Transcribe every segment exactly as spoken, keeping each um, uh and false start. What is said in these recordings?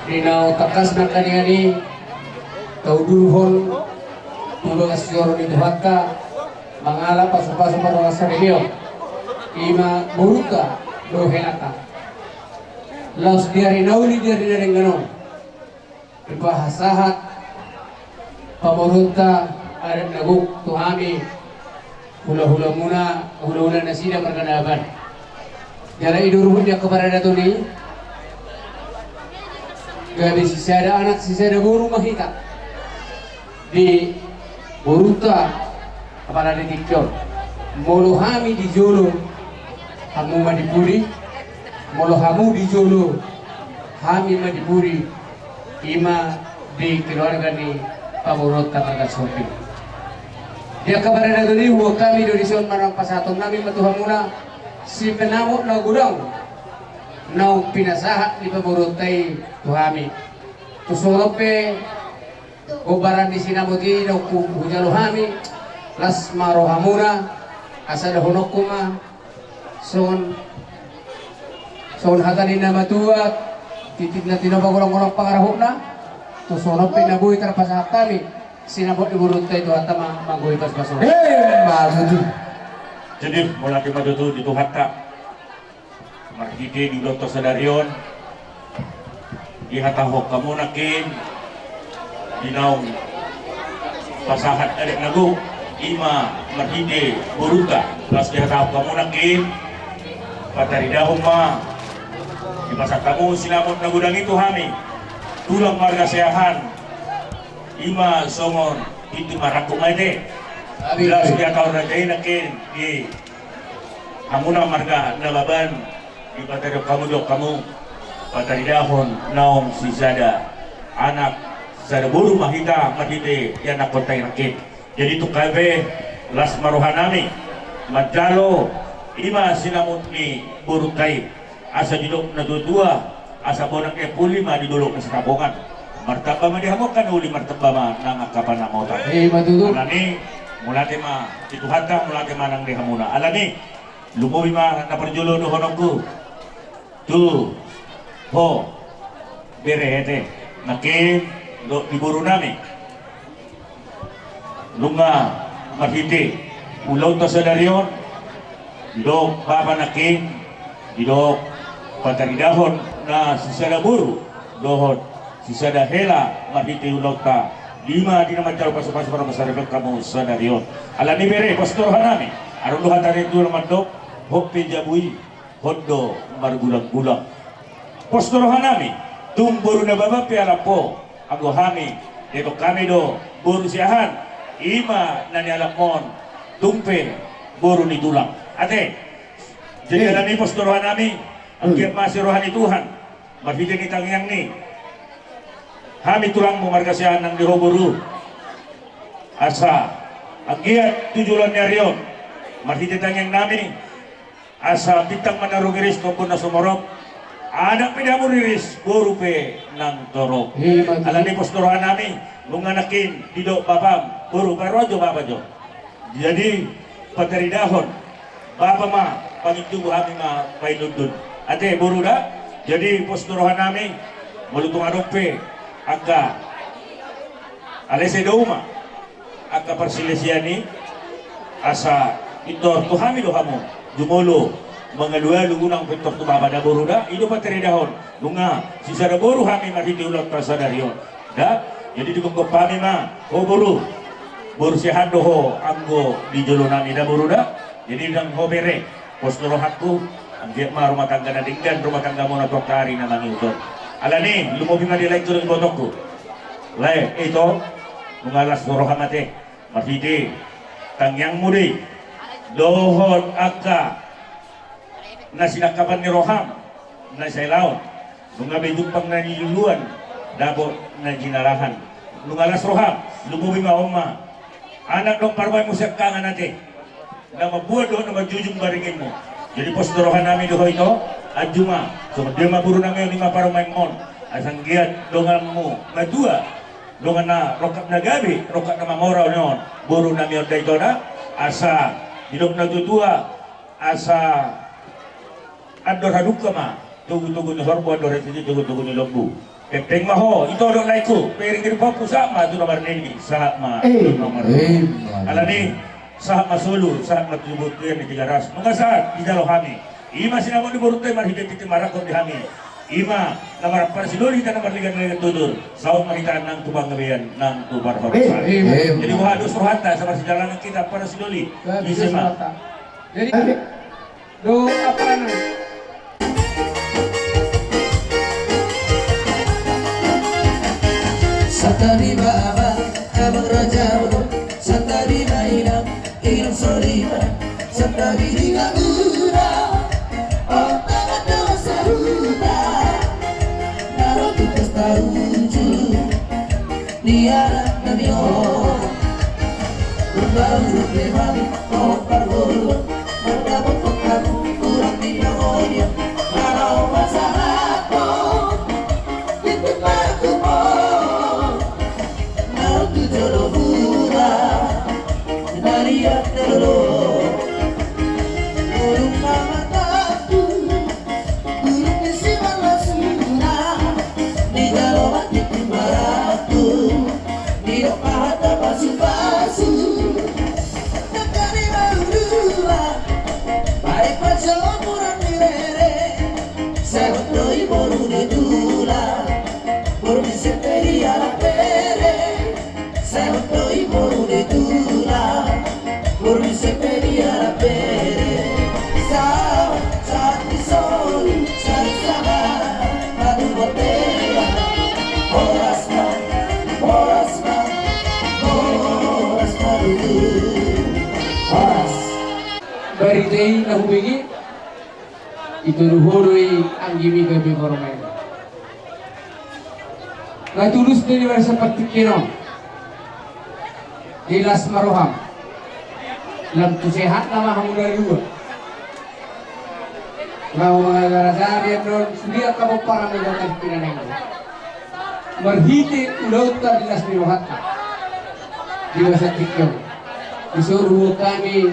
Di na tangkas nangkaningan i, taudurhon tu bagas joro ni Tuhanta, mangalap pasupasu parhorasan ni Debata, ima borunta dohot helanta. Laos di ari na uli di ari na denggan on, dipasahat pamoruonta adat na gok tu hami, hulahulamuna, hulahula nasida marga Nababan. Jala i do ruhut di angka paradaton i, gabe sisada anak sisada boru ma hita di borunta. Apala di tingki on, molo hami di jolo, hamu ma di pudi. Molo hamu di jolo, hami ma di pudi. Ima di keluarga ni pamoruonta marga Somping. Di angka paradaton i, huboan hami do dison manang pasahaton nami ma tu hamuna sinamot na godang naung pinasahat ni pamoruonta i tu hami. Tu songon on pe, gombaran ni sinamot i naung hu-, hujalo hami, las ma rohamuna, asa dohononku ma songon, songon hata ni na matua: Tintin na tinopa, golanggolang pangarahutna. Tu songon on pe na boi tarpasahat hami sinamot ni borunta i, Tuhanta ma manggohi pasupasu. Emma tutu. Jadi, mauliate ma tutu di Tuhanta marhite di ulaonta sadari on, dihatahon hamu nangkin di naung pasahat adat na gok, ima marhite borunta. Laos dihatahon hamu nangkin, pataridahon ma, dipasahat hamu sinamot na godang i tu hami, tulang marga Siahaan, ima songon pintu marangkup ma i, ate. Laos dihatahon raja i nangkin di hamuna marga Nababan, dipataridahon hamu, didok hamu, pataridahon naung sisada anak sisada boru ma hita marhite ianakhonta i nangkin. Jadi, tung hape, las ma rohanami manjalo, ima sinamot ni borunta i. Asa didok na tuatua, asa bonak ni ampuli ma di dolok ni Sitapongan. Martamba ma di hamu angka na uli, martamba ma nang angka panamota. Ima tutu. Alani, mauliate ma di Tuhanta, mauliate ma nang di hamuna. Alani, lumobi ma na parjolo dohononku tu ho, bere, ate, nangkin dohot di borunami. Nunga marhite ulaonta sadari on, didok bapa nangkin, didok pataridahon na sisada boru dohot sisada hela marhite ulaonta, ima di na manjalo pasupasu parhorasan ni Debata hamu sadari on. Alani, bere, pos do rohanami. Adong do hata ni natuatua na mandok: Hot pe jabu i, hot do margulanggulang. Pos do rohanami, tung boru Nababan pe alamho, anggo hami, dietong hami do boru Siahaan, ima na nialamhon, tung pe boru ni tulang. Ate. Jadi, alani, pos do rohanami, anggiat ma asi roha ni Tuhan marhite ni tangiang ni hami tulangmu marga Siahaan nang di ho, boru, asa anggiat tu joloan ni ari on, marhite tangiangnami, asa bintang ma na ro riris, tombon na sumorop, anak pe di hamu riris, boru pe nang torop. Ima tutu. Alani, pos do rohanami, nunga nangkin didok bapam, boru, baen roha jo bapa jo. Jadi, pataridahon bapa ma pangintubu, hami ma painundun. Ate, boru, da. Jadi, pos do rohanami, molo tung adong pe angka, alai sai dao ma angka parsilisian i, asa pintor tu hami do hamu jumolo mangalualu, unang pintor tu bapa, da, boru, da. I do pataridahon, nunga sisada boru hami marhite ulaonta sadari on, da. Jadi, digomgom hami ma ho, boru. Boru Siahaan do ho anggo di jolonami, da, boru, da. Jadi, nang ho, bere, pos do rohangku, anggiat ma rumah tangga na denggan rumah tanggamuna tu angka ari na mangihut on. Alani, lumobi ma di laengku dohot ibotongku. Lae, ito, nunga las do roham, ate, marhite tangiangmu do i dohot angka na sinangkapan ni roham na sailaon. Nunga be jumpang na niluluan, dapot na jinalahan. Nunga las roham, lumobi ma on ma anak dohot parumaenmu siangkangan, ate, na mamboan dohot na manjujung baringinmu. Jadi, pos do rohanami do ho, ito, anju ma, songon dia ma borunami on, i ma parumaenmon, asa anggiat donganmu matua, dongan na rongkap na gabe, rongkap na mamora on, borunami on, da, ito, da. Asa didok na tuatua, asa andor hadungka ma Togu-togu ni horbo, andor hita i togu-togu ni lombu. Hepeng ma ho, ito do laengku, piring di pahompu, sahat ma tu na marnini, sahat ma tu na marnono. Alani, sahat ma solu, sahat ma tu bontean ni Tigaras. Nunga sahat dijalo hami. I ma sinamot ni borunta i marhite-hite marangkup di hami. I ma na marparsidoli hita na marlegan-legan tutur. Saut ma hita nang tu panggabean nang tu parhorasan. Jadi boha dos rohanta, sabar sidalangan hita parsidoli. Ise ma. Jadi, do apa na? Santabi ma amang, amang raja, santabi ma inang, inang soripada, santabi di hamuna, on tangan do sahuta, na ro tu pesta uju. Di anak nami on. Umbaru memang kau parguru. Mardapot hamu kurang di pangodia. Marau masalah kau. Pintu paku po. Marau tu jolo mura. Maria telo. Ulung mama taku. Burung di sibalas muna, di jalo mati pimbaratu, di doka hata pasu-pasu. Nakari baru dua, baik pasu murah di rere, saya betul boru di tulang, boru di seperi ala pere. Sai on do i boru ni tulang, boru ni seperi ala pere. Sahat, sahat ni solu, sahat sahat, madu botea. Horas ma, horas ma, horas ma tutu. Horas. Barita i na hubege, itodo ho do i anggimi gabe parumaen. Nga tulus do di barisan partingkian on. Di las ma roham. Lam tu sehat nama hamu na dua. Nga mangajar-ajari annon sude angka pomparan na dua tadi pinanai. Marhite ulaonta di las ni rohanta. Di barisan tingki on. Disoru hami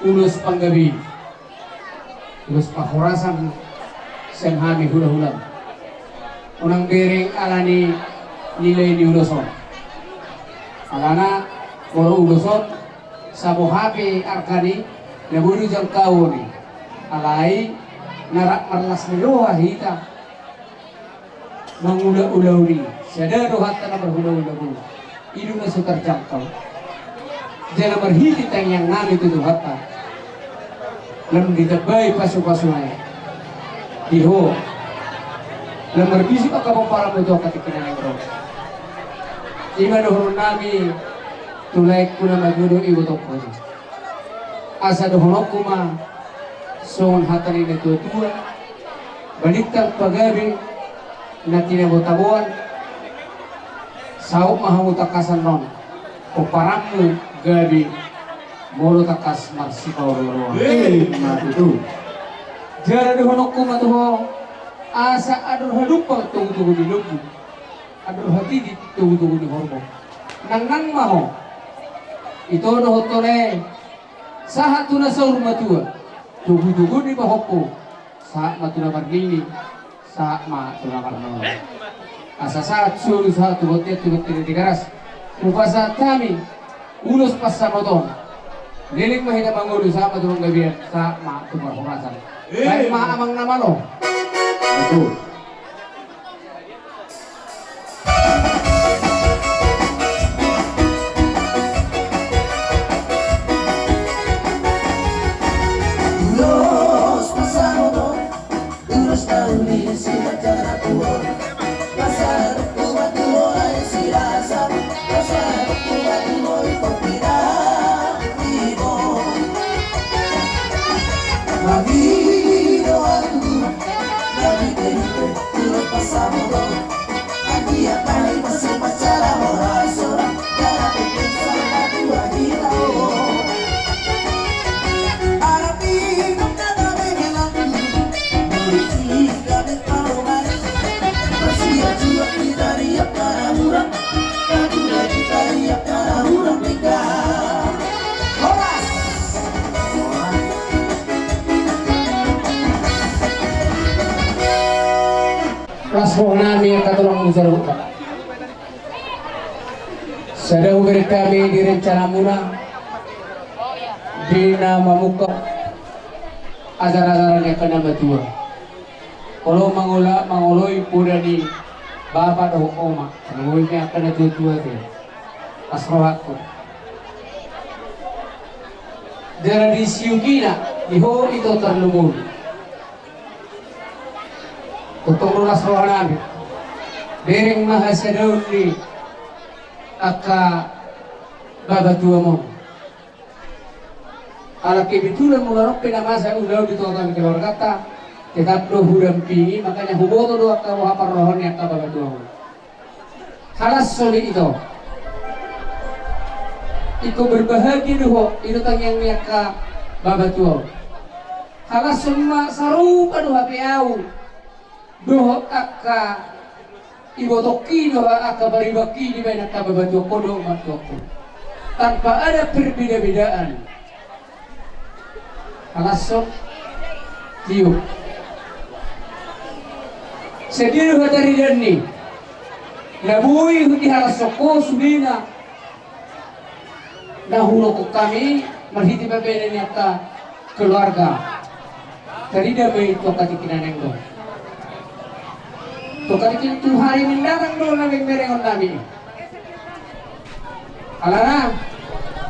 ulos panggabean. Ulos parhorasan sian hami hula-hula. Unang bereng ala ni nilai ni ulos on. Alana molo ulos on, saboha pe argana, na boi do jangkauon i. Alai na rap marlas ni roha hita. Mangula-ulaon i, sada do hata na marhula-hula bulu. I do na so tarjangkau. Jala marhite tangiang nami tu Tuhanta. Lam ditambai pasu-pasu nai. Di ho. Lam marbisuk angka pomparanmu tu angka tingki na naeng ro. I ma dohonon nami tu laengku na marjodo, ibotongku. Asa dohononku ma songon hata ni na tua-tua. Balintang pagabe na tinabo-taboan, saut ma hamu tangkas annon, pomparanmu gabe molo tangkas marsipaolo-oloan. Ima tutu. Jala dohononku ma tu ho, asa andor hadumpang togu-togu ni lombu, andor hatiti togu-togu ni horbo. Nangnang ma ho. Ito do ho tole, sahat tu na saur matua, togu-togu ni pahompu. Sahat ma tu na marnini, sahat ma tu na marnono. Asa sahat solu sahat tu bontean, tu bontean ni Tigaras. Hupasahat hami ulos pansamoton. Leleng ma hita mangolu, sahat ma tu panggabean, sahat ma tu parhorasan. Baen ma amang na malo. Betul. Ulos pansamoton, ulos na uli sian acara tuor. Pasahat tu atua Silaban, pasahat tu atua Ipo Pina, Ipo. Magi do anggi, magi do anggi. Ulos pansamoton. Horas. Las roha nami angka tulang, muna sada hubereng hami di rencana muna di na mamungka ajar-ajaran ni angka na matua. Olo mangoloi, mangoloi poda ni bapa dohot oma, mangoloi ni angka na tua-tua te. Las rohangku. Jala di siukina di ho ito tarlumobi. Tongtong do las roha nami. Bereng ma hasadaon ni angka babatuam on. Ala kebetulan molo adong pe na masa ulaon di tonga-tonga ni keluarganta, tetap do hudampingi, makanya huboto do angka roha parrohaon ni angka babatuam on. Halashon i ito. Ingkon berbahagia do ho, i do tangiang ni angka babatuam on. Halashon ma sarupa do hape au dohot angka ibotongki dohot angka paribangki dibahen angka babatuangkon dohot martuangkon. Tanpa ada perbeda-bedaan. Halashon, tiop. Sadia do hataridaan ni na boi dihalashon ho sudena na hudokhon hami marhite pambahenan ni angka keluarga. Tarida ma i tu angka tingki na naeng ro. Tu angka tingki tu hari mendatang do na naeng berengon nami. Alana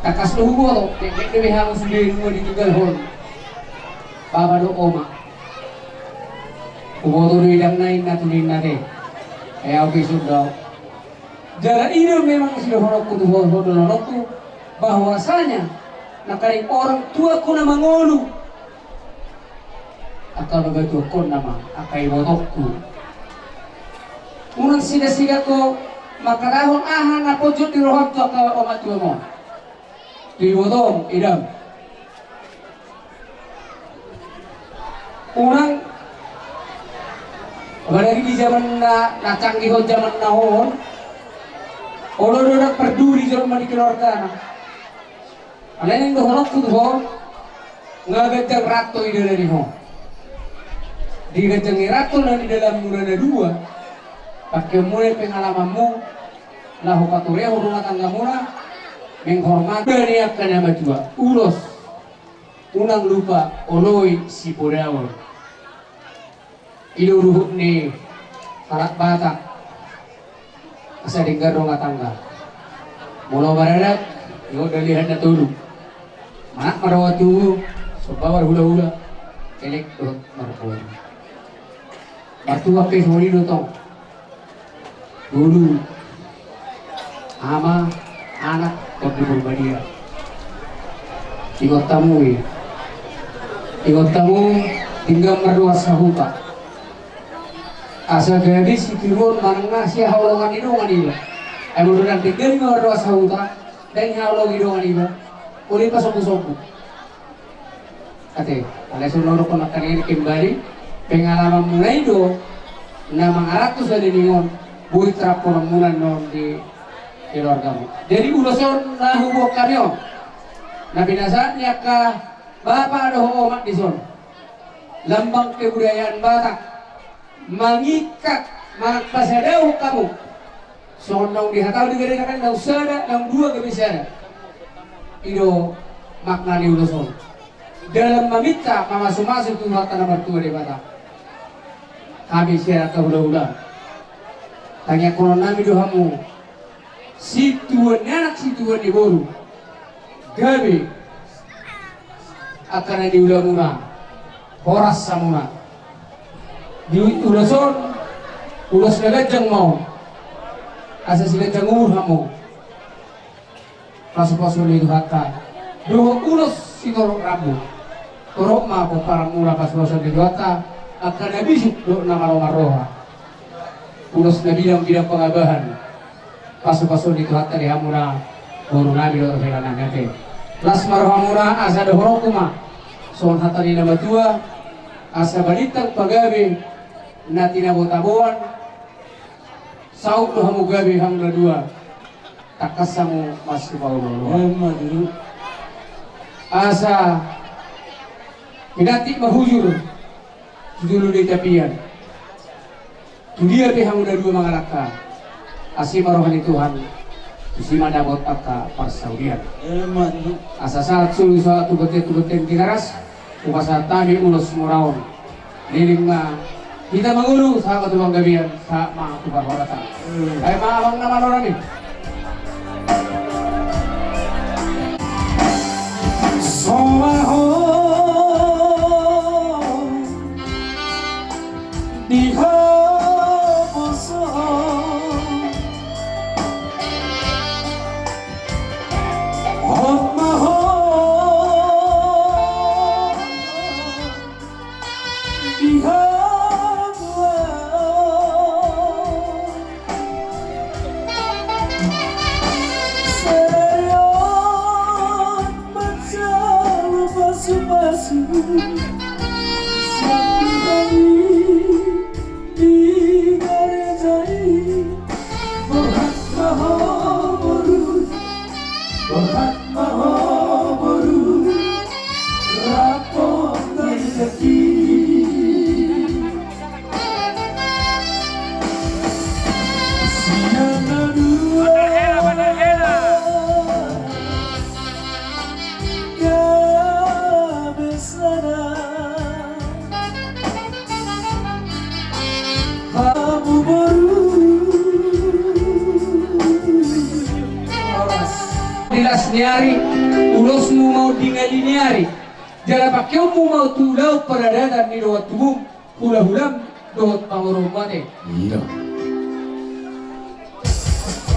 tangkas do huboto, nek, nek dope hamu sude nunga ditinggalhon bapa dohot oma. Huboto do idangna, inna tu ninna te. Ai au pe so dao. Jala i do memang sidohononku tu ho, ho dohononku, bahwasanya nangkaning orang tuaku na mangolu, angka babatuangkon nama angka ibotongku. Unang sida-sida ho mangkatahon aha na ponjot di roham tu angka omak tuam on. Tu ibotom, idam. Unang, apalagi di zaman na, na canggih on zaman na on, olo do ndang parduli jolma di keluargana. Alai naeng dohononku tu ho, nga ganjang ranto i dalan ni ho. Di ganjang ni ranto na di dalanmuna na dua, pangkeonmuna i pengalamanmu, laho paturehon rumah tanggamuna, menghormati ni angka na matua, ulos, unang lupa oloi sipodaon. I do ruhut ni halak Batak, asa denggan rumah tangga. Molo maranak, iot dalihan na tolu. Manat, marroha, tubu, somba marhulahula, elek dohot marboru. Martua pe songon i do tong. Boru, ama, anak, Tondi Porbadia. Ingot hamu i. Ingot hamu, denggan mardohot sahuta. Asa gabe sitiruon manang na sihaholongan ni dongan iba. Ai molo ndang denggan iba mardohot sahuta, ndang dihaholongi dongan iba. Olo i pasombusombu. Ate, alai songon na hudokhon nangkaning i, kembali, pengalamanmuna i do na mangaranto sadari on, boi tarapulonmuna on di keluargamu. Jadi ulos on na huboan hami on, na pinasahat ni angka bapa dohot omak dison, lambang kebudayaan Batak, mangikat, manang pasadaon hamu. Songon naung dihatahon di gareja kan, naung sada, naung dua gabe sada. I do makna ni ulos on. Dalam maminta, mamasumasu tu Tuhanta na martua Debata. Hami sian angka hulahula, tangiangkonon nami do hamu, situan ni anak, situan ni boru, gabe angka na niulamuna, horas hamuna. Di ulos on, ulos na ganjang ma on, asa siganjang umur hamu. Pasupasu ni Tuhanta dohot ulos sitorop rambu. Torop ma pomparanmuna pasupasu ni Tuhanta, angka na bisuk dohot na malo marroha. Ulos na bidang-bidang pangabahan. Pasupasu ni Tuhanta di hamuna, boru nami dohot hela nami, ate. Las ma rohamuna, asa dohononku ma songon hata ni na matua, asa balintang pagabe na tinabo-taboan, saut do hamu gabe hamu na dua, tangkas hamu masipaolo-oloan. Emma tutu. Asa pinantik ma hujur tu julu ni tapian. Tu dia pe hamu na dua mangalangka, asi ma roha ni Tuhan, tusi ma dapot angka parsaulian. Emma tutu. Asa sahat solu sahat tu bontean, tu bontean Tigaras, hupasahat hami ulos muna on. Leleng ma hita mangolu, sahat ma tu panggabean, sahat ma tu parhorasan. Hmm. Baen ma abang na malo nami. Somaho di haposo. Hot ma ho di habuan. Serion manjalo pasupasu. Sampai di gareja i. Borhat ma ho boru. Borhat ma ho boru. Rapot ma di jaki. Sian na dua gabe sada. Hamu boru. Di las ni ari, ulosmu ma on di ngali ni ari. Jala pangkeonmu ma on tu ulaon paradaton ni dongan tubum, hulahulam dohot pangoroan mate. Iya.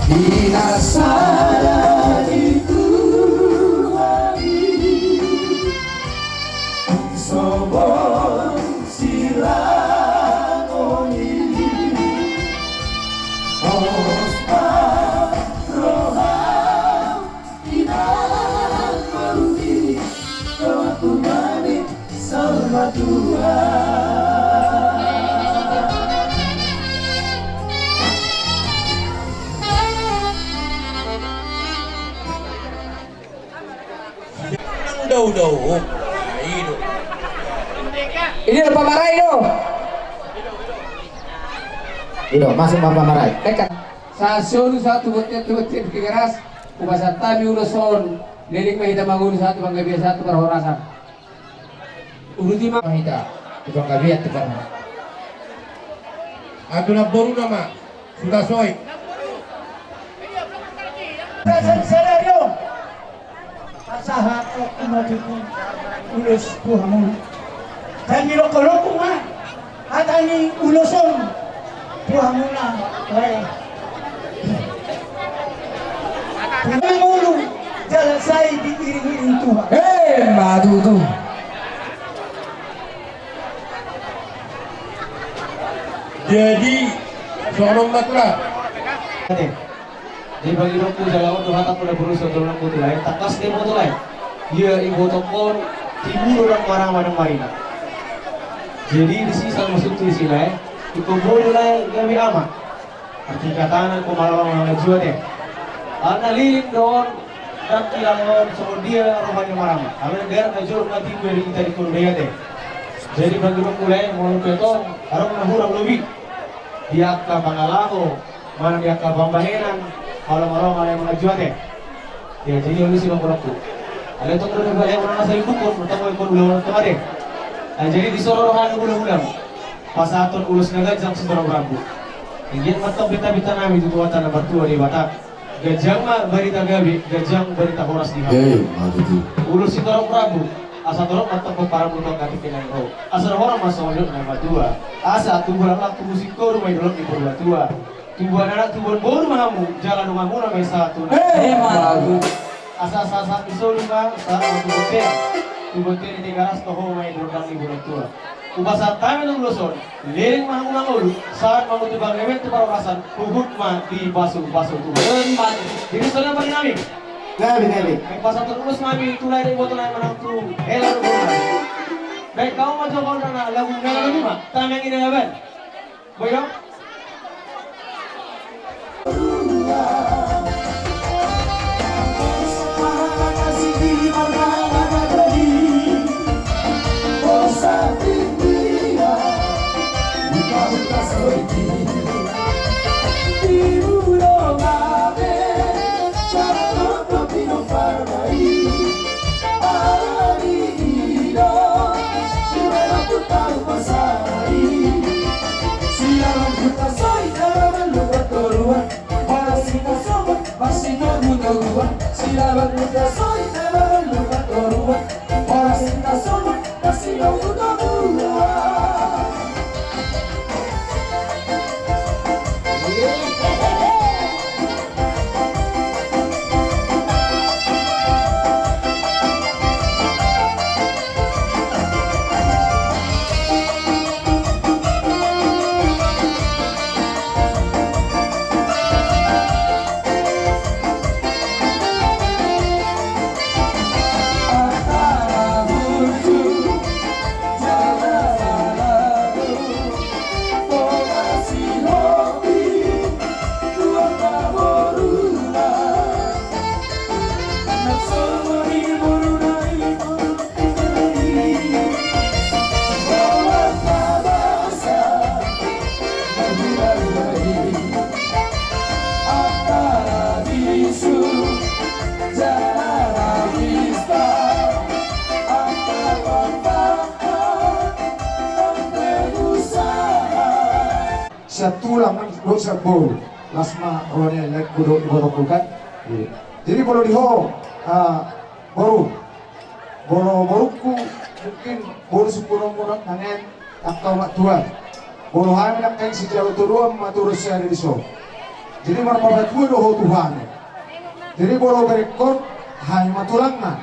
Di na sada di Tuhan i, sobong silangon i, pos ma roham. Inang maruni, doa tumani salmatua. Dau dau. Ini do pamarai do. Ido masuk ma pamarai. Tekan. Sahat solu sahat tu bontean, tu bontean Tigaras. Hupasahat hami ulos on, leleng ma hita mangolu sahat tu panggabean sahat tu parhorasan. Uduti ma hita tu panggabean tu parhorasan. Atu namboruna ma, suda soi. Sadari on. Pasahat ma tutu ulos tu hamu. Jadi lokolokku ma hata ni ulos on tu hamuna. Baik. Mangolu jala sai diiring-iring Tuhan. Emma tutu. Jadi songon on ma tulang. Ate. Di bagi dohononku jala on do hata pula burus on dohononku tu lae, tangkas diboto lae. Ia ibotongkon tibu do nang marama nang marina. Jadi disi sama maksudku disi lae, ingkon boi do lae gabe ama. Arti katana ingkon marama manang na jua te. Alana leleng do on, ndang hilang on songon dia roha ni marama. Alana gabe na jolo na tibu di hita di kondea te. Jadi bagi dohononku lae, molo pe tong adong na hurang lobi di angka pangalaho, manang di angka pambahenan, molo-molo manang manang jua te. Ia jadi olo si bangkolokku. Alai tong do bale manang asa ibukkon, tong do ikon ulaon tong ate. Jadi dison roha ni hulahulam pasahathon ulos na ganjang sitorop rambu. Inggiat ma tong pinta-pinta nami tu Tuhanta na martua Debata. Ganjang ma barita gabe, ganjang barita horas di hamu. Emma tutu. Ulos sitorop rambu, asa torop ma tong pomparanmu tu angka tingki na ro. Asa horas ma songon nidok ni natuatua. Asa tubuan anak tubu singkoru ma di dolok ni Purbatua. Tubuan anak tubuan boru ma hamu, jala donganmuna ma i sahat tu na. Emma tutu. Asa sahat-sahat ni solu ma sahat tu bontean. Tu bontean ni Tigaras toho ma i di gondang ni bulan tua. Hupasahat hami do ulos on, leleng ma hamu mangolu, sahat ma hamu tu panggabean tu parhorasan, huhut ma dipasupasu Tuhan. Emma tutu. Jadi songon i ma di nami. Gabe, gabe. Hupasahat ulos ma hami tu lae dohot iboto nami manang tu hela dohot boru nami. Baen hamu ma jo gondang na lagu na lagu ma. Tamiang i na baen. Boi do? Sian tulang nang dohot sian boru. Las ma roha ni laengku dohot ibotongku kan. Jadi molo di ho, ah, boru. Molo borungku mungkin boru sumpunonmu nang, nang angka omak tuan. Molo hami nang angka sijabu toruan ma tutu sian dison. Jadi marpapatua do ho tu hami. Jadi molo berengkon hami ma tulangna.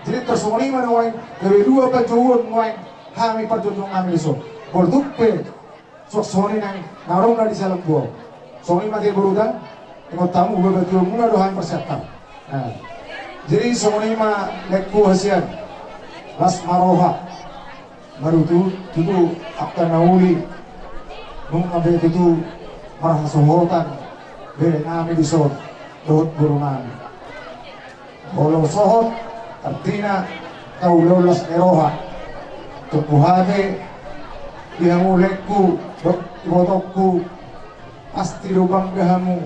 Jadi tarsongon i ma nuaeng gabe dua panjouon nuaeng hami parjongjong hami dison. Molo tung pe suang songon i nang na adong na di sialang buau. Songon i ma di boruta, ingot hamu, bapatuamuna do hami parsiantar. Nah, jadi songon i ma laengku hasian. Las ma roha. Martutu, tutu angka na uli. Nunga be tutu marhasohotan bere nami dison dohot boru nami. Molo sohot, artina, taulaulas ni roha. Tung boha pe di hamu laengku dohot ibotongku, pasti do bangga hamu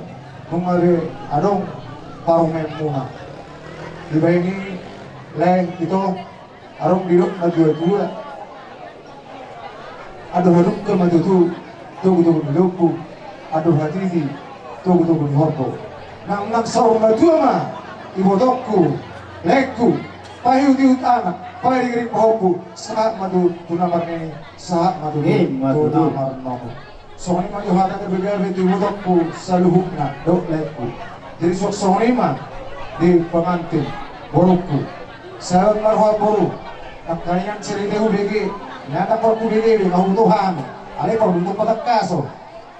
nunga be adong parumaenmuna. Dibaen i lae, ito, adong didok natuatua. Andor hadungka ma tutu togutogu ni lombu, andor hatiti togutogu ni horbo. Nang, nang saur matua ma ibotongku, laengku, paihutihut anak, pairingiring pahompu, sahat ma tu, tu na marnini, sahat ma tu, tu na marnono. Songon i ma jo hata gabegabe tu ibotongku saluhutna dohot laengku. Jadi suang songon i ma di pengantin borungku. Sahat ma roha boru. Nangkaningan cerita hubege, nda porlu hubege be, nga huboto hami. Alai porlu tong patangkason.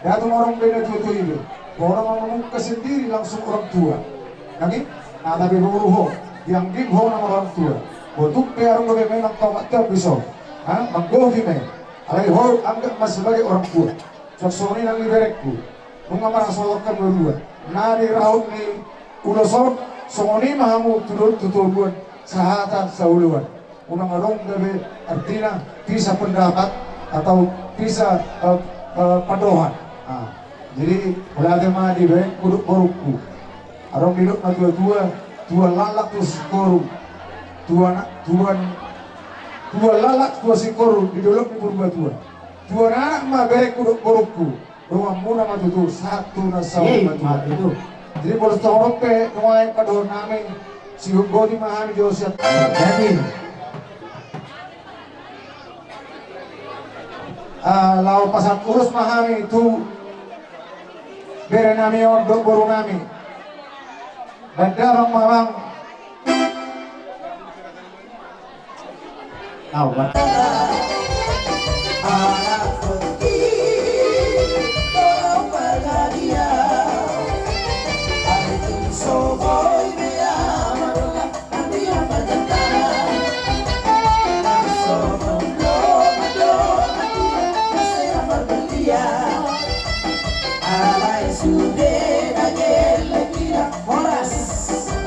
Nda tung adong be na tuatua i be. Boha ma mamungka sendiri langsung orang tua. Nangkin, na tabe boru ho, dianggim ho nama orang tua. Boha tung pe adong gabe memang tong atap bisa. Ha, manggohi ma i. Alai ho anggap ma sebagai orang tua. Suang songon i nang di berengku. Nunga marhasohotan hamu dua. Na di rahut ni ulos on, songon i ma hamu tu do-, tu toruan, sahata saoloan. Unang adong gabe artina pisah pendapat atau pisah, eh, eh, pandohan. Ah, jadi mauliate ma di berengku dohot borungku. Adong didok natuatua, tua lalak tua singkoru. Tua na-, tua, tua lalak tua singkoru di dolok ni Purbatua. Tua ni anak ma berengku dohot borungku. Donganmuna ma tutu sahat tu na saur matua. Jadi molo songon on pe nuaeng pandohan nami, sihut boti ma hami jo sian. Jadi, ah, laho pasahat ulos ma hami tu bere nami on dohot boru nami. Baen damang ma, Amang.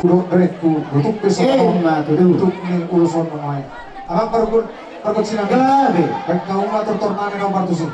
Dohot berengku, tutu pe songon i ma tutu. Tutu ni ulos on ma nuaeng. Amang pargonsi nami. Gabe. Baen hamu ma tortor nami na partusi.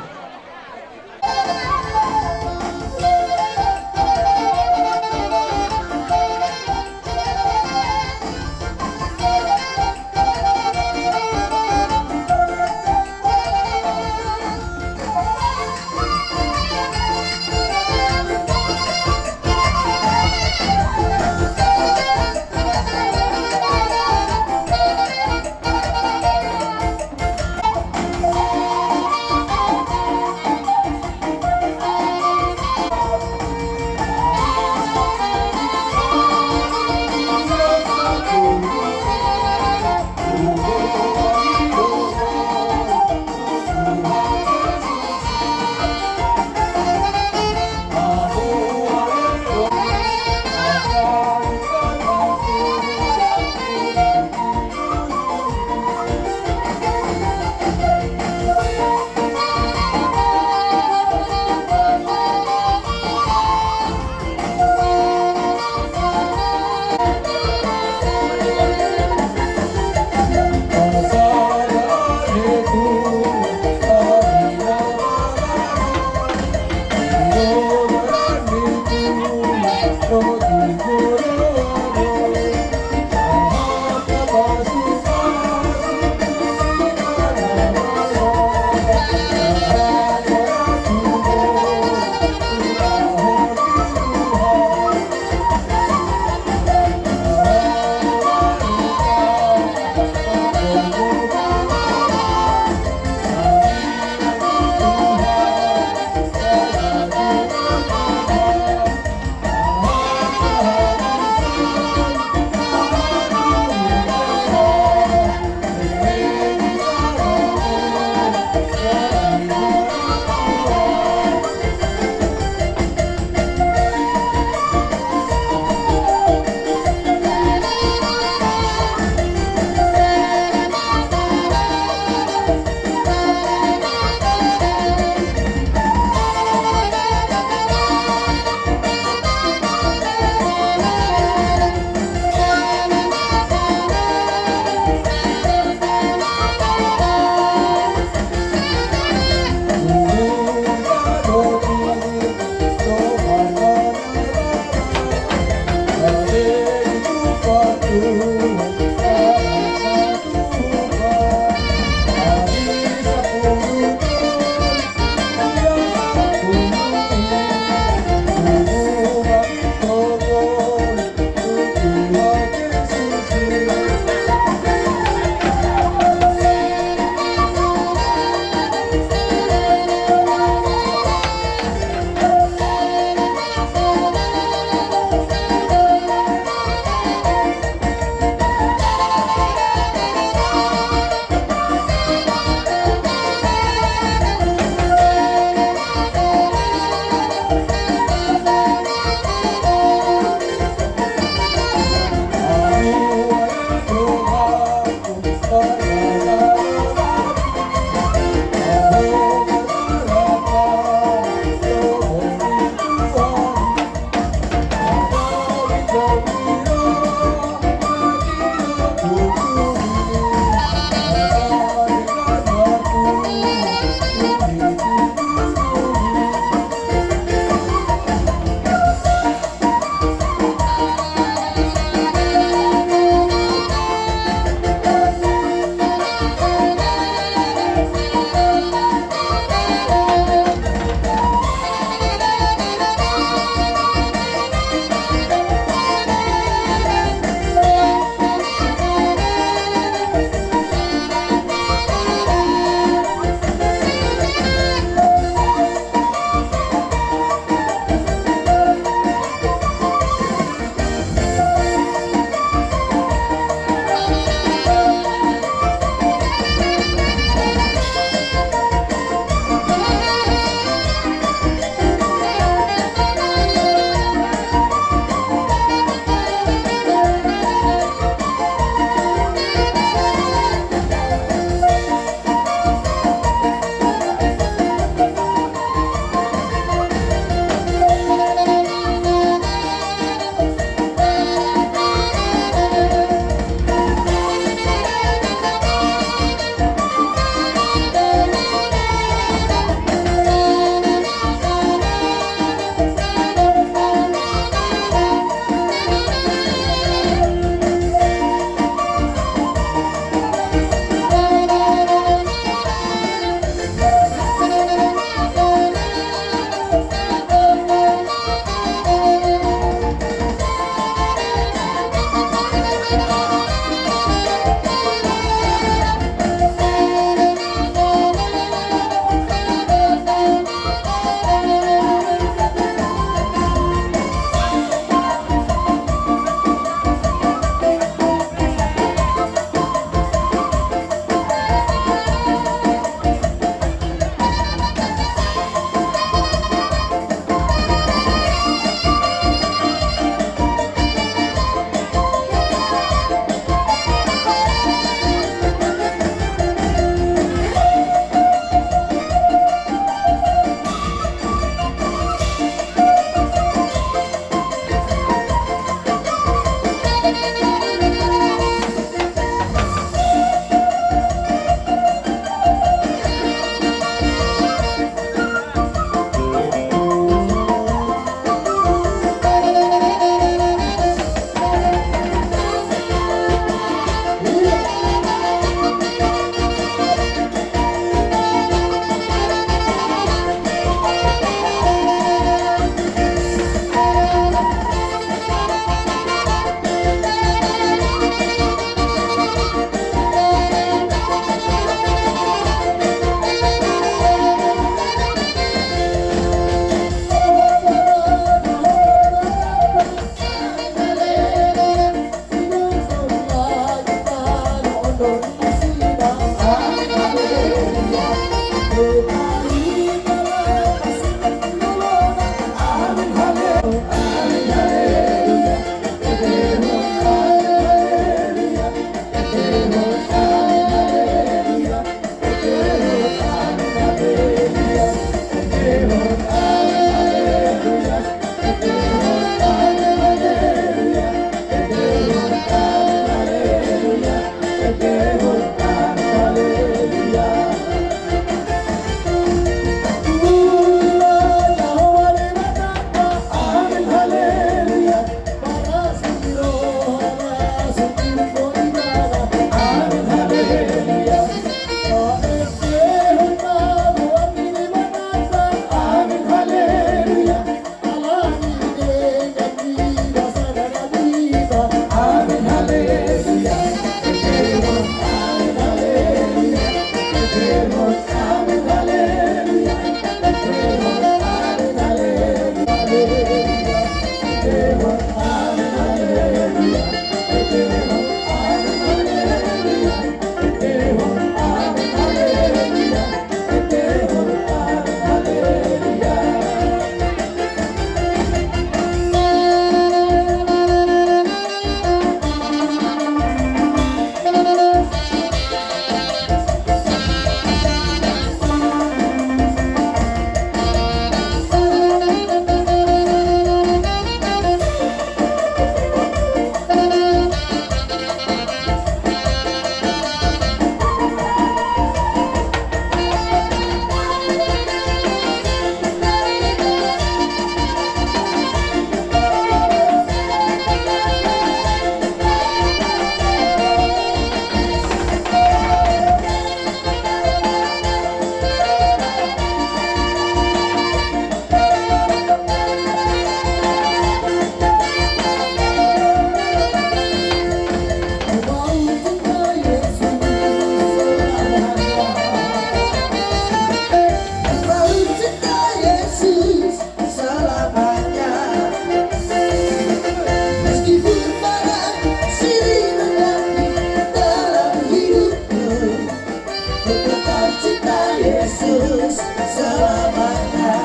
Ku mau cinta Yesus selamanya.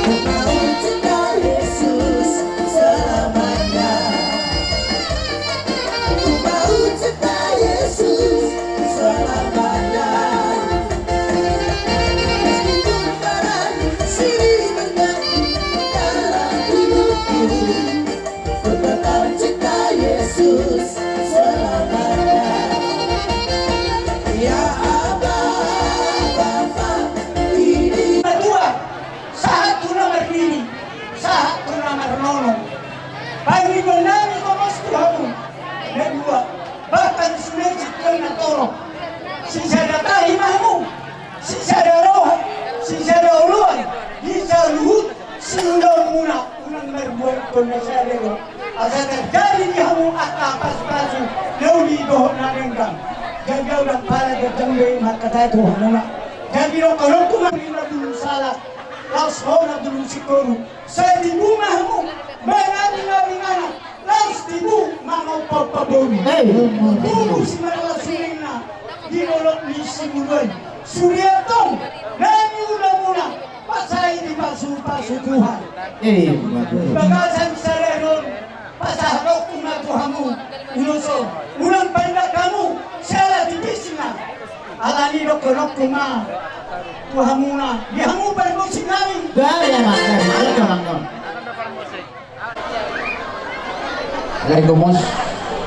Ku mau cinta Yesus selamanya. Ku mau cinta Yesus selamanya. Meskipun padang sirih berganti dalam hidupku, ku tetap cinta Yesus selamanya. Ya Aba, Bapa, ini. Sahat tu na marbini, sahat tu na marnono. Pangidoan nami ma tu hamu na dua, bahkan sude sitio na torop. Sisada tahi ma hamu, sisada roha, sisada oloan, di saluhut siulaonmuna, unang marbuathon na sada do. Asa tarjadi di hamu angka pasupasu na uli dohot na denggan. Jadi ahu ndang pala ganjang be marhata tu hamuna. Jadi dohononku ma, lima pulu salah, laos hona pulu singkoru. Sai tibu ma hamu mangabingabingana, laos tibu mangompol pabolu. Hei. Tubu simarlas suringna di dolok ni Siburuan. Sude antong na niulamuna, pasai dipasupasu Tuhan. Hei. Bagasan sadari on, pasahatonku ma tu hamu ulos on, unang paindak hamu siala tipisna. Alani dohononku ma tu hamuna, di hamu parmusik nami. Gaya makan, makan, makan. Alai gomos,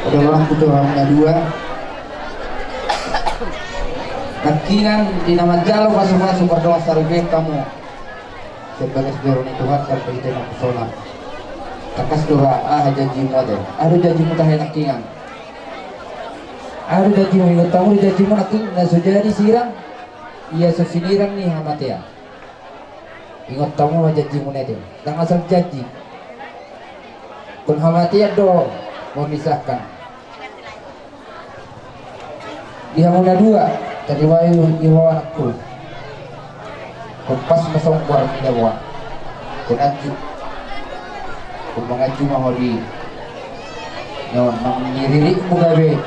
olo, rohangku tu hamu na dua. Nangkiningan di na manjalo pasupasu pardongan saripeon hamu. Sian bagas joro ni Tuhanta marhite naposona. Tangkas do ra aha janjimu ate. Aha do janjimu tahe nangkiningan? Aha do janjimu? Ingot hamu do janjimu nangkin na so jadi sirang, ia so sinirang ni hamatean. Ingot hamu ma janjimu na ate. Ndang asal janji. Ingkon hamatean do memisahkan. Di hamu na dua, tadi wai di ho anakku. Kompas ma songgor ni daboa. Penganju. Ingkon manganju ma ho di nyawa, mangiririkmu gabe.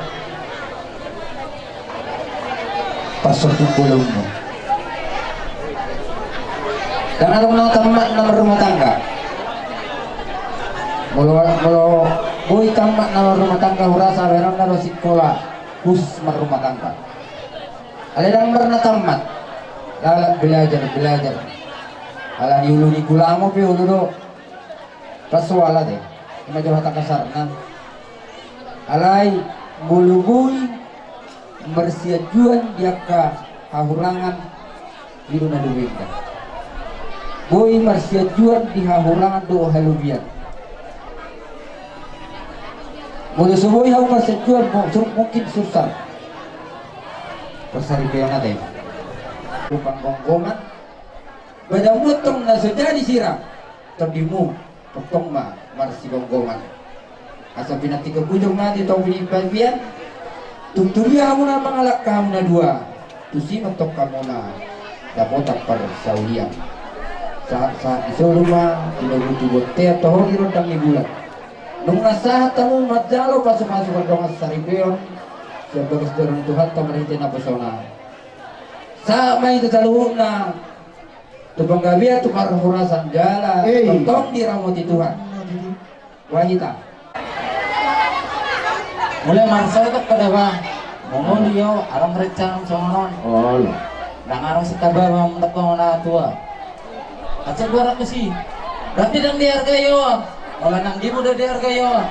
Pas so tu bolonmu. Ndang adong na tammat na marrumah tangga. Molo, molo boi tammat na marrumah tangga, hurasa bahenonna do sikola khusus marrumah tangga. Alai ndang pernah tammat. Lalap belajar, belajar. Alani ulu ni gulamo pe ulu do. Pas so ala te. Ima jo hata kasarna. Alai molo boi marsianjuan di angka hahurangan, i do na lobi enda. Boi marsianjuan di hahurangan dohot halobian. Molo so boi hamu marsianjuan, mo-, sur-, mungkin susah. Parsaripeon ate. Rupang gonggoman. Badanmu antong na so jadi sirang. Tondimu, tongtong ma marsigonggoman. Asa pinantikhon bujur ma di topi ni pabian. Tung tudia hamu na mangalangka hamu na dua, tusi ma antong hamu na dapotan parsaulian. Sahat-sahat ni solu ma tinogu tu bontean, toho di rondang ni bulan. Nunga sahat hamu manjalo pasupasu pardongan saripeon sian bagas joro ni Tuhanta marhite naposona. Sahat ma i tu saluhutna. Tu panggabean, tu parhorasan jala tongtong diramoti Tuhan. Wahita. Mulai marsotok pada ba. Mongoli o, adong rencana songon on. Olo. Ndang adong sitaba ba mendek na tua. Acak dua ratus i. Berarti ndang dihargai o. Olo, nang dimu do dihargai o.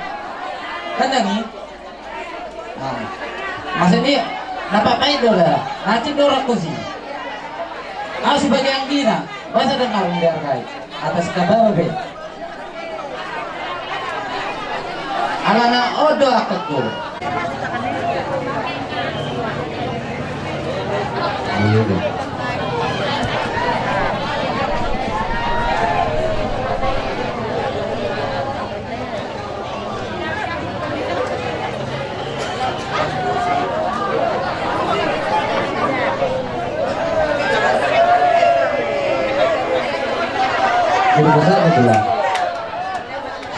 Kan ndang i. Nah, maksudnya, na papain do da, nacip do rakusi. Au sebagai anggina, basa dengar dihargai atas kabar be. Alana odo akakku. Iya, iya. Jadi pasahat itulah.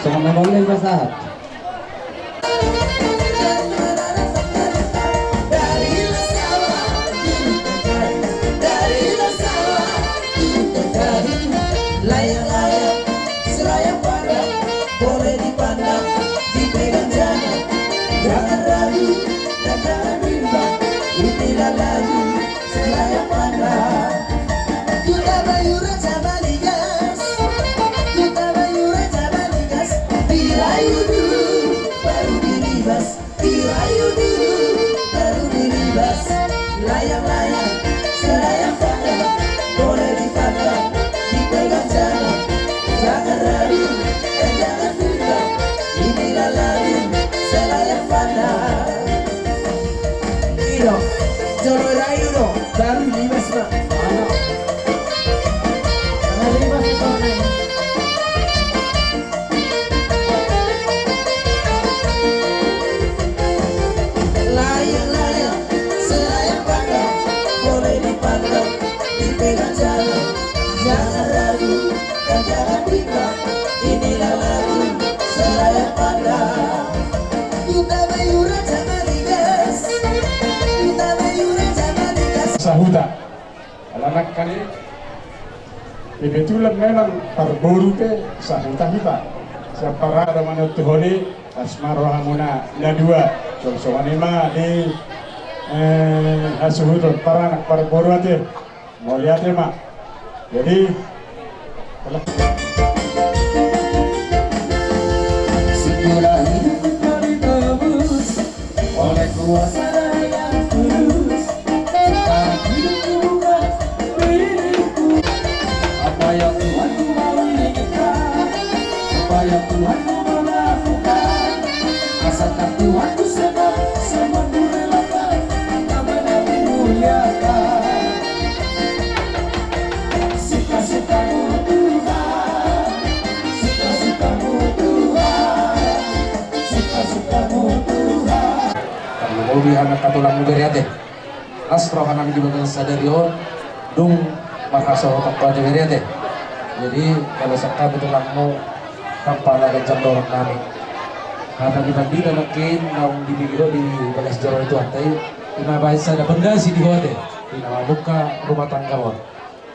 Sama nama udah pasahat. Dari Lagu Selayang Pandang. Kota Bayu Raja Baligas. Kota Bayu Raja Baligas. Di Rayudu baru di Ribas. Di Rayudu baru di Ribas. Layang-layang Selayang Pandang. Boleh dipandang, dipegang jangan. Jangan ragu dan jangan bimbang. Inilah lagu Selayang Pandang. Iyo, jolo rayu do, baru Ribas ma. Ribas ma. Layang-layang Selayang Pandang, boleh dipandang, dipegang jangan, jangan ragu dan jangan bimbang. Inilah lagu Selayang Pandang. Kota Bayu Raja Baligas. Kota Bayu Raja Baligas. Sahuta. Ala nangkin i, kebetulan memang parboru pe sahuta hita. Sian parada manontuhon i, las ma rohamuna na dua. Songon i ma di, eh, hasuhuton paranak parboru ate. Mauliate ma. Jadi, Setelah hidup kau ditebus oleh kuasa yang kudus, sekarang hidupku bukan milikku. Apa yang Tuhanku mau inginkan, apa yang Tuhanku mau lakukan, asalkan Tuhanku senang, semuaku relakan, namanya dimuliakan. Suka-sukamu Tuhan, suka-sukamu Tuhan, suka-sukamu Tuhan. Tarlumobi anak, angka tulang, bere ate. Las roha nami di bagasan sadari on, dung marhasohotan tu ahu, bere ate. Jadi, molo sian hami tulangmu, tampakna ganjang dohonon nami. Karena di pandita nangkin naung dibege do di bagas joro ni Tuhanta i, ima baen sada pondasi di ho ate, di na mamungka rumah tangga on.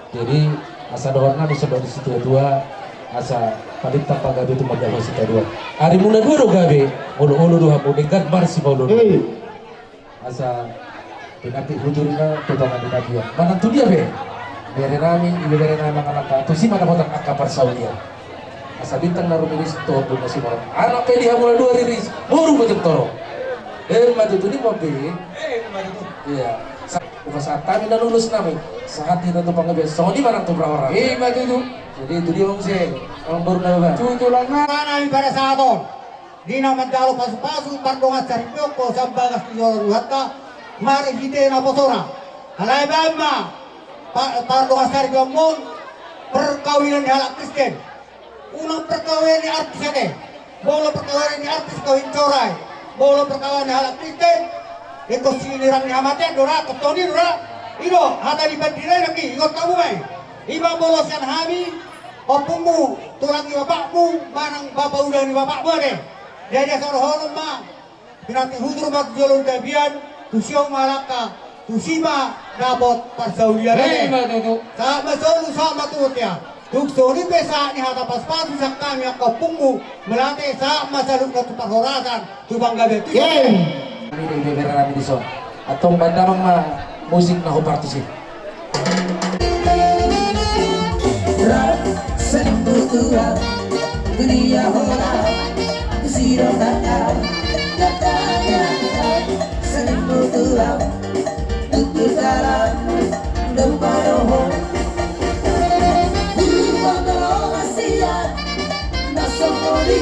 Jadi, asa dohonon nami songon di situatua, asa paling tampak gabe tu mandapot sitadoan. Arimuna dua do gabe, olo-olo do hamu, denggan marsipaolo-olo. Asa pinatik hujurna tu tonga ni tapian. Manang tu dia pe, bere nami, ibebere nami mangalangka, tusi ma dapotan angka parsaulian. Asa bintang na rumiris tu ombun na simorak. Anak pe di hamuna dua riris, boru pe tu torop. Emma tutu, di mobil. Emma tutu. Iya. Sa-, upasahat hami na lulus nami. Sahat hita tu panggabean. Songon i manang tu parhorasan. Emma tutu. Jadi tu dia ma muse, amang boru na baoa. Tutu, laos ma nami pada sahat on. Di na manjalo pasu-pasu pardongan saripeon sian bagas ni joro ni Tuhanta, marhite naposona. Alai baen ma pa-, pardongan saripeonmon, perkawinan ni halak Kristen. Unang perkawinan ni artis ate. Molo perkawinan ni artis, kawin corai. Molo perkawinan ni halak Kristen, ingkon sinirang ni hamatean do ra, tongtong i do ra. I do hata ni pandita i, nangkin ingot hamu ma i. Ima molo sian hami, ompungmu, tulang ni bapakmu, manang bapa uda ni bapakmu ate. Jadi, asa dohonon ma, pinatik hujur ma tu jolo ni tapian, tusi ho ma langka, tusi ma dapot parsaulian ate. Emma tutu. Sahat ma solu, sahat ma tutu, ya. Tung songon i pe sahat ni hata pasu-pasu sian hami angka ompungmu, mauliate, sahat ma saluhutna tu parhorasan. Tu panggabean tusi. Yeay. Hami do ibebere nami dison. Antong baen damang ma musik na hombar tusi. Ra, salimbutuan, dunia hona, sidok tanda, tanda, salimbutuan, tutu dalan, domba dohot, di pandohan sian, na songoni,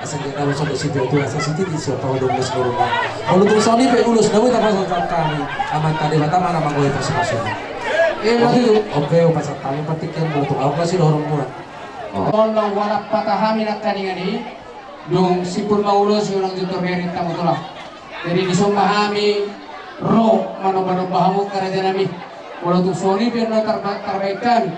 Asa dia nama sobat situ itu asa situ di siapa udah mulai seluruhnya. Kalau tuh Sony pe ulos nawe tanpa sobat kami. Aman tadi mata mana manggoy pas masuk. Eh, nanti tuh. Oke, pas kami petik yang mau tuh aku kasih dorong buat. Oh. Tolong warap patah hami nak tandingan ini. Dung simpul ma ulos, unang jotto bere tamu tulang. Jadi dison ma hami ro manomba-nomba hamu angka raja nami. Molo tung songon i pe na tarba-, tarbaikan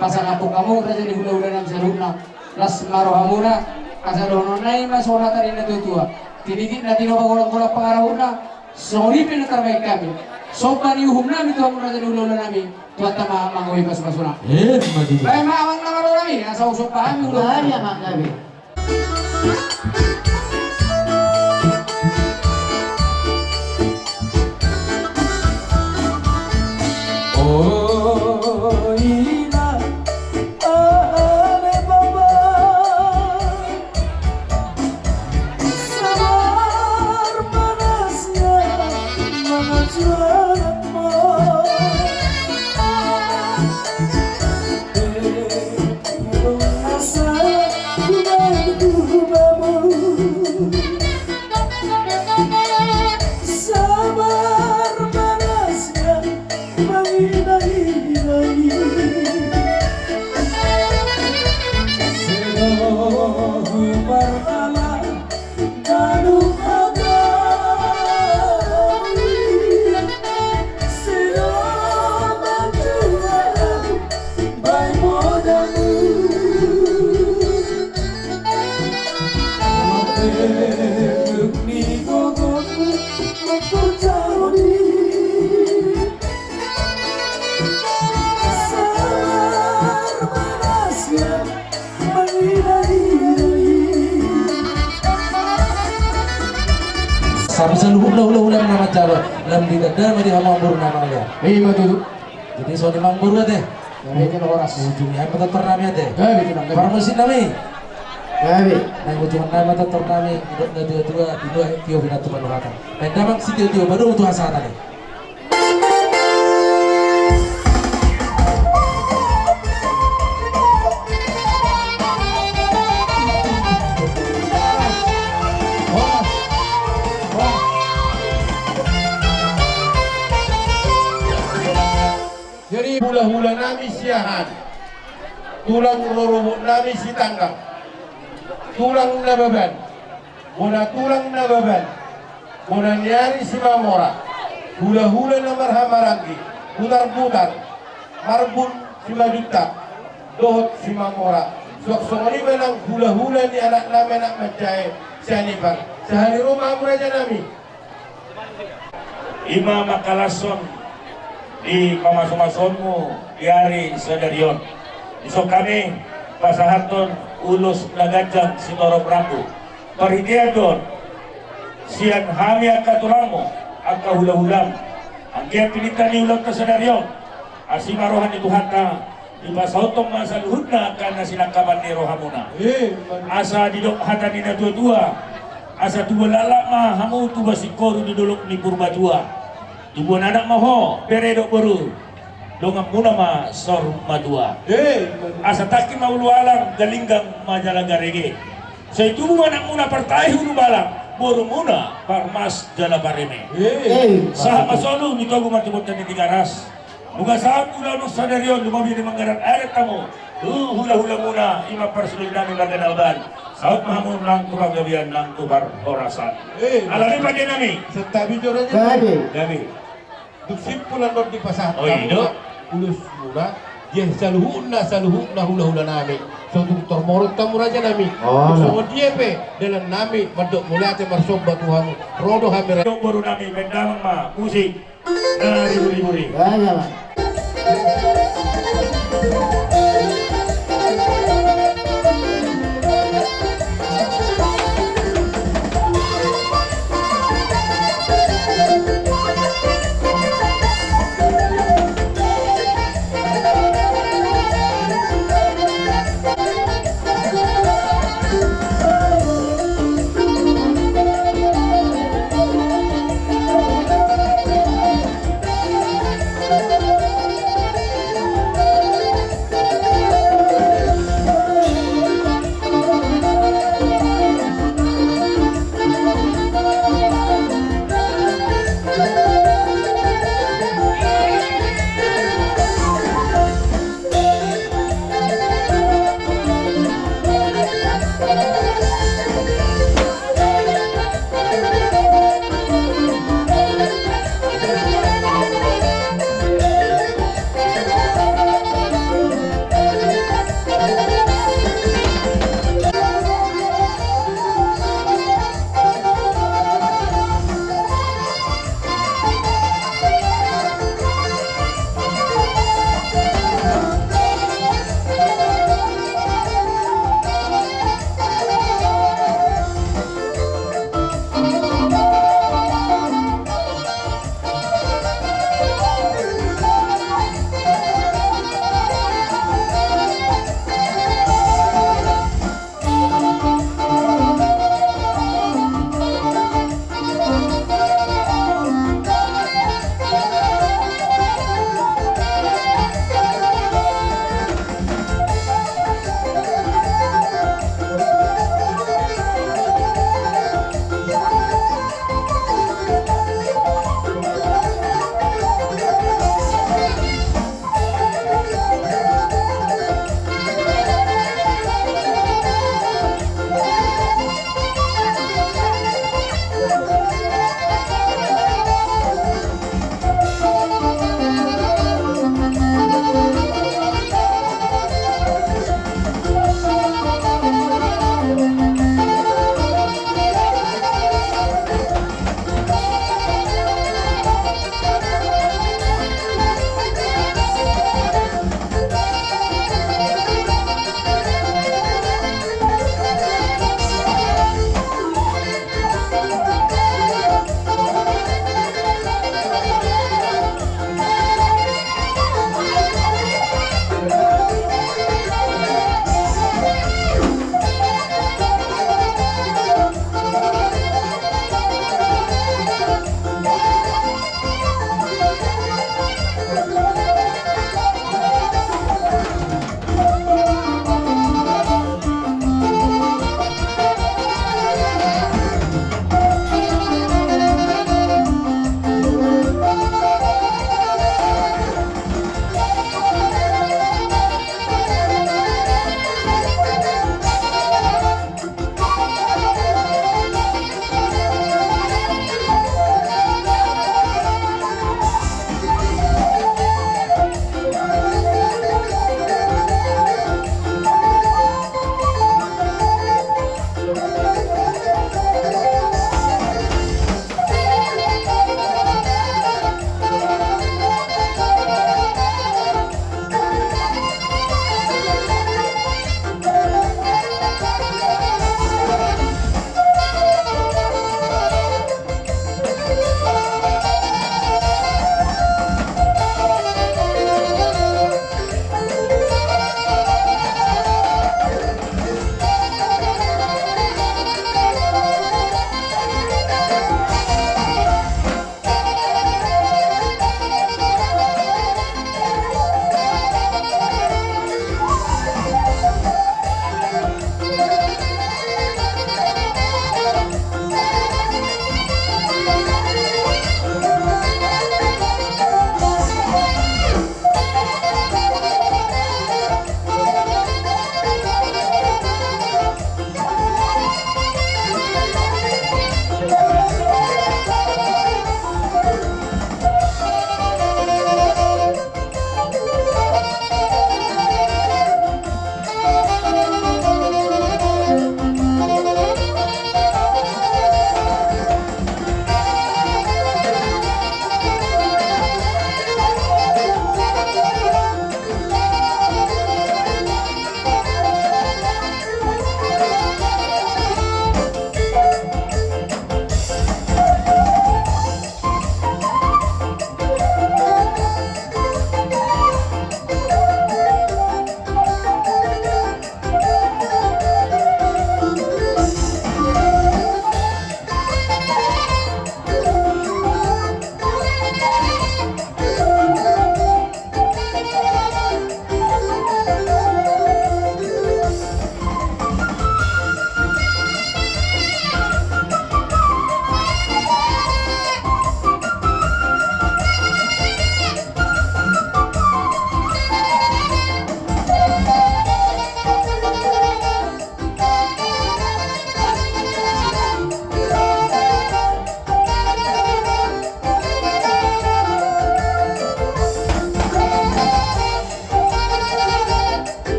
pasangaphon hamu raja ni hulahula nami saluhutna. Las ma rohamuna, asa dohonon nami ma songon hata ni na tua-tua. Tinitip na tinopa, golang-golang pangarahutna, songon i pe na tarbahen hami. Somba ni uhum nami tu hamu raja ni hulahula nami, Tuhanta ma manggohi pasu-pasuna. Eh, ima tutu. Bahen ma amang na malo nami, asa husomba hami hulahula. Bahen ma amang nami. O inang, ale baba, sabar panasna mangajual. Sahat saluhutna hula-hula na manjalo, lam ditanda ma di hamu amangboru na manjalo. Ima tutu. Jadi songon i ma amangboru ate. Gabe, horas. Ujung ni ma tortor nami ate. Gabe, gabe. Parmusik nami. Gabe. Nang ujung nami ma tortor nami, didok na tua-tua, di dua tio pinantu panuhatan. Nang damang sitio-tio, baru tu hasahatan i. Jadi hula-hula nami Siahaan, tulang rorobot nami Sitanggang, tulang Nababan, bona tulang Nababan, bona ni ari Simamora, hula-hula na marhahamaranggi, Butar-butar, Marbun, Simanjuntak dohot Simamora. Suang songon i ma nang hula-hula ni anak nami anak manjae Sianipar. Sahali ro ma hamu raja nami. Ima mangkalashon di pamasu-masuonmu di ari sadari on. Dison hami pasahathon ulos na ganjang sitorop rambu. Parhitean do on sian hami angka tulangmu, angka hula-hulam, anggiat pinangido ni ulaonta sadari on, asi ma roha ni Tuhanta, dipasauthon ma saluhutna angka na sinangkapan ni rohamuna. Eh, asa didok hata ni na tua-tua, asa tubuan laklak ma hamu tubuan singkoru di dolok ni Purbatua. Tubuan anak ma ho, bere dohot boru, donganmuna ma saur matua. Eh, asa tangki ma ulualang, galinggang ma jala garege. Sai tubu ma anakmuna partahi ulubalang, borumuna parmas jala pareme. Eh. Sahat ma solu, ni togu ma tu bontean ni Tigaras. Nunga saut ulaon sadari on, lumobi ni manggarar adat hamu tu hula-hulamuna, ima parsadari nami marga Nababan. Saut ma hamu nang tu panggabean nang tu parhorasan. Eh. Alani pande nami. Santabi jo raja. Gabe. Gabe. Dung simpul on dipasahat hamu ulos muna, dia saluhutna, saluhutna hula-hula nami. Songon tung tormoru hamu raja nami. Oh, songon dia pe dalan nami mandok mauliate marsomba tu hamu. Ro do hami raja. Dok boru nami, bahen damang ma musik na ribu-ribu ri. Ya, ya, Bang.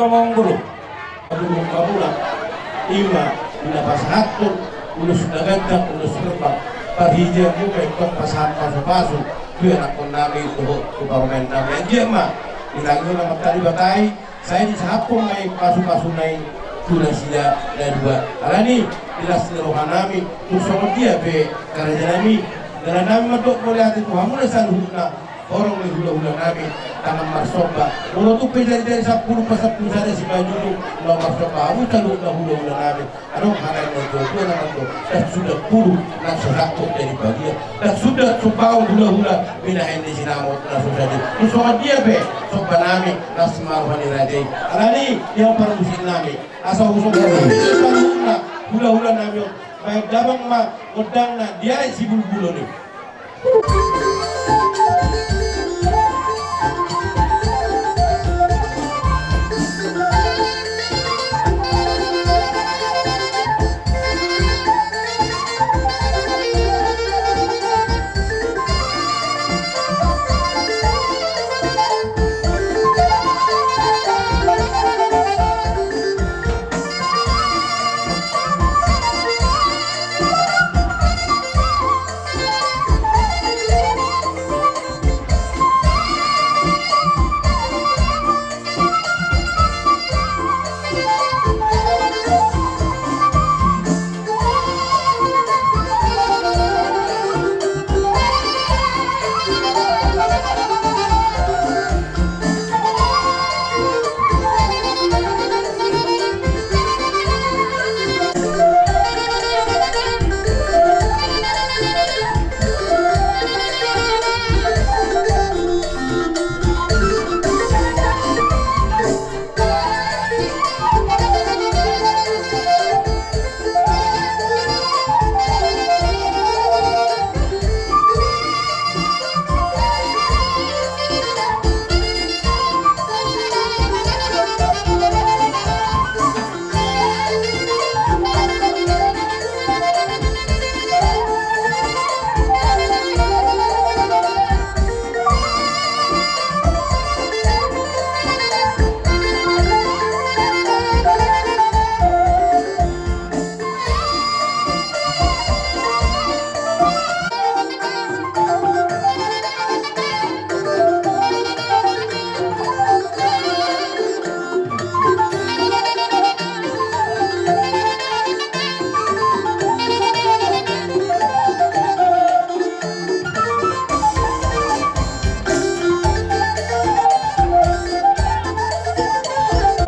Amang guru. Abu Mangkabula. Ima, ina pasahathon ulos na ganda, ulos na rembang. Parhitean muna ingkon pasahat pasupasu tu ianakhon nami dohot tu parumaen nami. Anggiat ma, di tangiang na martali batai, sai disahaphon ma i pasupasuna i tu nasida na dua. Alani, di las ni roha nami, tung songon dia pe karejaan nami, dalan nami mandok mauliate tu hamuna saluhutna, horong ni hulahula nami, tangan marsomba. Molo tung pe jari-jari sampulu pasampulu sada simanjujung, laho marsomba hamu saluhutna hulahula nami. Adong hata ni natuatua na mandok, ndang suda puru na so rangkot jadi badia, ndang suda so paon hulahula binahen ni sinamot na so sadia. Tung songon dia pe somba nami, las ma roha ni raja i. Alani, ia parmusik nami, asa husomba hulahula nami on, baen damang ma gondangna di ari sibulbulon i.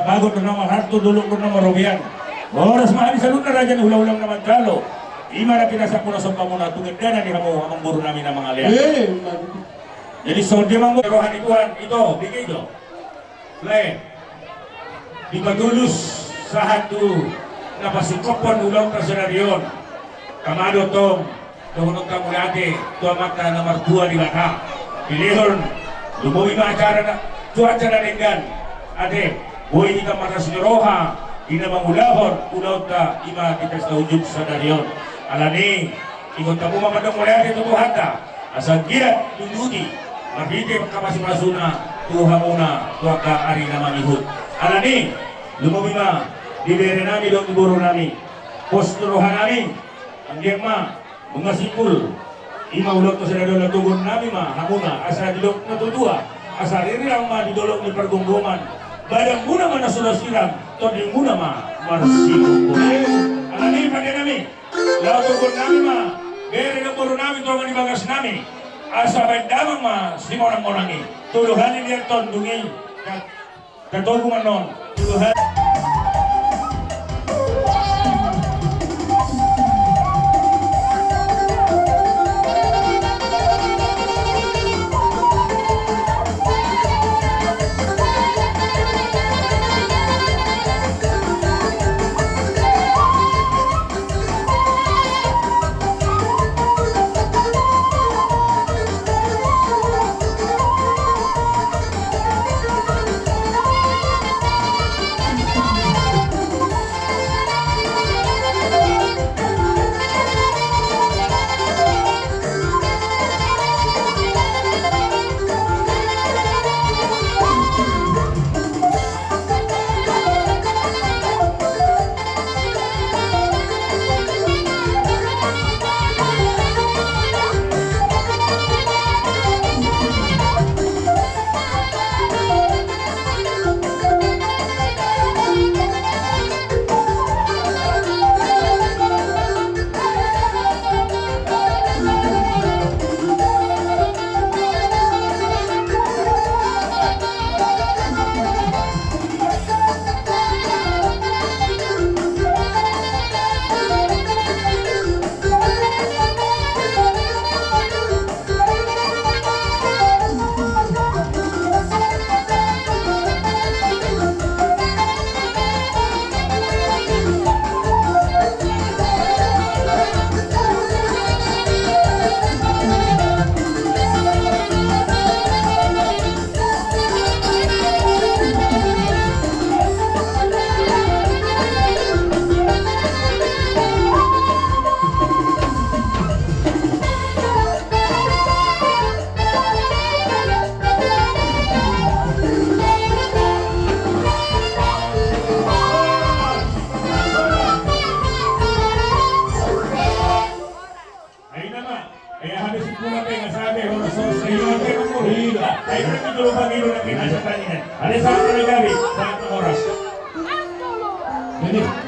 Bagot do na marharto, dolok do na marobean. Horas ma hami saluhutna raja ni hulahula na manjalo. Ima na pinasahat muna somba muna tu denggan ni hamu amangboru nami na mangalean. Eh, jadi songon dia ma roha ni Tuhan, ito, bege ito. Lae, dipatulus sahat tu na pasingkophon ulaonta sadari on. Tama do tong dohononta mauliate tu Amanta na martua Debata. Dilehon, lumobi ma acara na, cuaca na denggan. Ate, boi hita marlas ni roha di na mangulahon ulaonta ima di pesta unjuk sadari on. Alani, ingkon hamu ma mandok mauliate tu Tuhanta. Asa giat dududi marhite pasupasu-pasuna tu hamuna tu angka ari na mangihut. Alani, lumobi ma di bere nami dohot di boru nami, pos ni roha nami, anggiat ma nunga simpul ima ulaonta sadari on, toguon nami ma hamuna asa didok natuatua, asa riringan ma di dolok ni pargomgoman, badanmuna ma na so sirang, tondimuna ma marsigomgoman. Alani pande nami, laho toguon nami ma bere dohot boru nami, tonga ni bagas nami, asa baen damang ma simonangmonang i tu roha ni liat tondung i. Tatogu ma annon tu roha.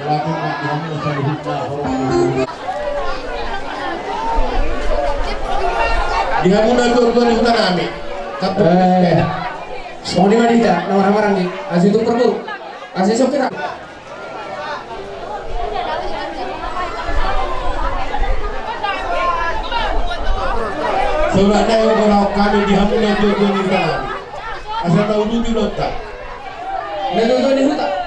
Di hamuna tuatua ni huta nami. Eh, songon i ma di hita na marhahamaranggi. Asi tu perbu. Asi sokira. Saudara, hami di hamuna tuatua ni huta nami. Asa tahu dulu lontar. Na tuatua ni huta.